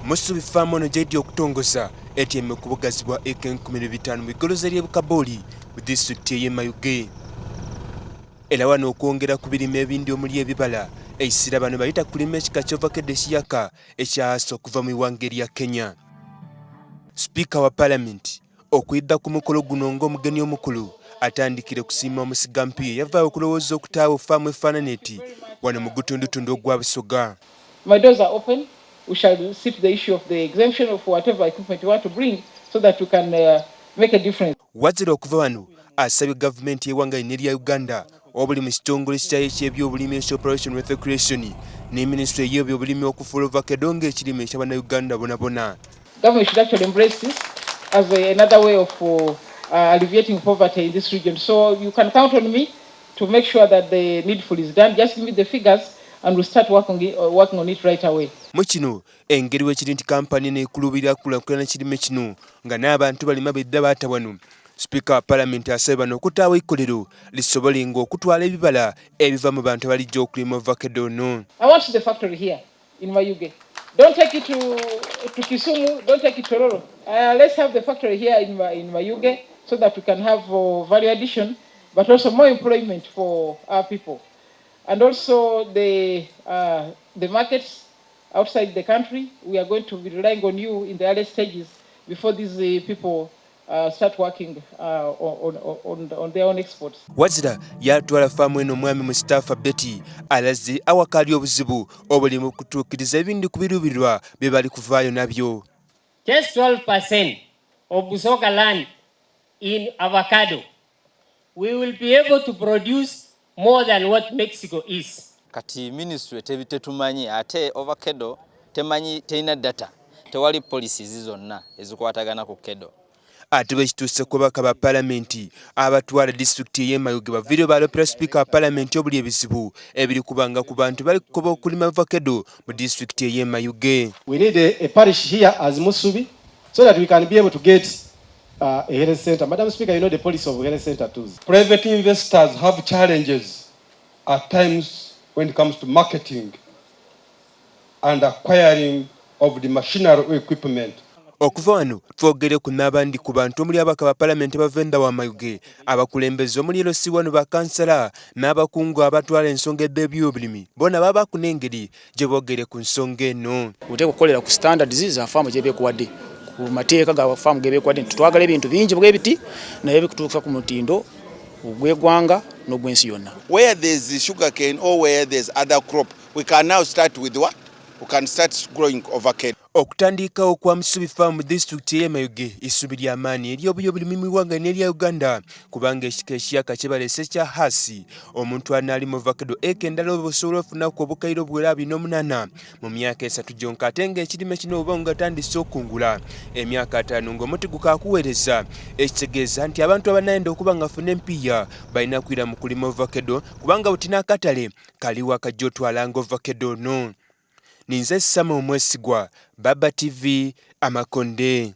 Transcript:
Musubi Farm ono gy'eidye okutongoza etyaime ku bugazi bwa eka 1500 mu igoloza ly'e Bukaboli mu disitulikiti ey'e Mayuge. Era wano okwongera ku birime ebindi omuli ebibala, eisira bano balita kulima ekika ky'ovakedo ekiyaka ekya Hass okuva mu ighanga erya Kenya. Sipiika wa Palamenti okwidha ku mukolo guno ng'omugenyi omukulu atandikire kusiima omusigampiiyo eyavaayo okulowooza okutaagho faamu efaanana eti wano mu gutundutundu ogwa Busoga. My doors are open. We shall sit the issue of the exemption of whatever equipment you want to bring so that we can make a difference. Wazira okuva wano asabye gavumenti y'eggwanga lino erya Uganda obuli mu kitongole kyayo eky'ebyobulimi ekya Operation Wealth Creation ne minisitule ey'ebyobulimi okufuula ovakedo ng'ekirime eky'Abannayuganda bonabona. Government should actually embrace this as another way of alleviating poverty in this region. So you can count on me to make sure that the needful is done. Just give me the figures and we'll start working on it right away. Mu kino engeri wekiri nti kampani neekulubirira kulaakulana kirime kino nga n'abantu balima bedda baata wano. Sipiika wa Palamenti asabye bano okutaawo eikolero lisobole ng'okutwala ebibala ebiva mu bantu abalijja okulima ovakedo ono. I want the factory here in Mayuge. Don't take it to Kisumu, don't take it to Tororo. Let's have the factory here in Mayuge so that we can have value addition, but also more employment for our people. And also the markets outside the country, we are going to be relying on you in the early stages before these people start working on their own exports. Wazira yatwala faamu eno omwami Mustafa Betty alaze awakali obuzibu obuli mu kutuukiriza ebindi ku biruubirirwa bye bali kuvaayo nabyo. Just 12% of Busoga land in avocado. We will be able to produce more than what Mexico is. Kati ministry tetumanyi ate avocado temanyi, terina data, tewali policies zonna ezikwatagana ku kedo. Ate bwe kituuse ku babaka ba Palamenti abatwala disitulikiti ey'e Mayuge baviireyo baloopera sipiika wa Palamenti obuli ebizibu ebiri kubanga ku bantu bali kukoba okulima vakedo mu disitulikiti ey'e Mayuge. We need a parish here as Musubi so that we can be able to get a health center. Madam Speaker, you know the policy of health center too. Private investors have challenges at times when it comes to marketing and acquiring of the machinery or equipment. Okuva wano twogere ku n'abandi ku bantu omuli ababaka ba Palamenti abava wa Mayuge, abakulembeze omuli LC wano, bakansala n'abakungu abatwala ensonga ez'ebyobulimi bona babaku n'engeri gye boogere ku nsonga eno. Oteeka okukolera ku standards za faamu gyebekuwadde, ku mateeka ga faamu gebekuwadde nti twagala ebintu bingi bwe biti naye bikutuuka ku mutindo ogw'eggwanga n'ogw'ensi yonna. Where there's sugarcane or where there's other crop, we can now start with what? We can start growing avocado. Okutandikawo kwa Musubi Farm mu disitulikiti ey'e Mayuge issubi ly'amaanyi eri obulyobulimi mu ggwanga n'erya Uganda kubanga ekika ekiyaka kye baleese kya Hass omuntu anaalima ovakedo eka endala oba osobola ofunaku obukaire obuwera 28 mu myaka 3 gyonka ate ng'ekirime kino oba nga tandise okungula emyaka 50 ng'omuti gukakuweereza, ekitegeeza nti abantu abanayenda okuba nga funa empiiya balina kwira mu kulima ovakedo kubanga buti n'akatale kaliwo akajja otwalanga ovakedo ono. Ninze Sama Omwesigwa, Baba TV, Amakonde.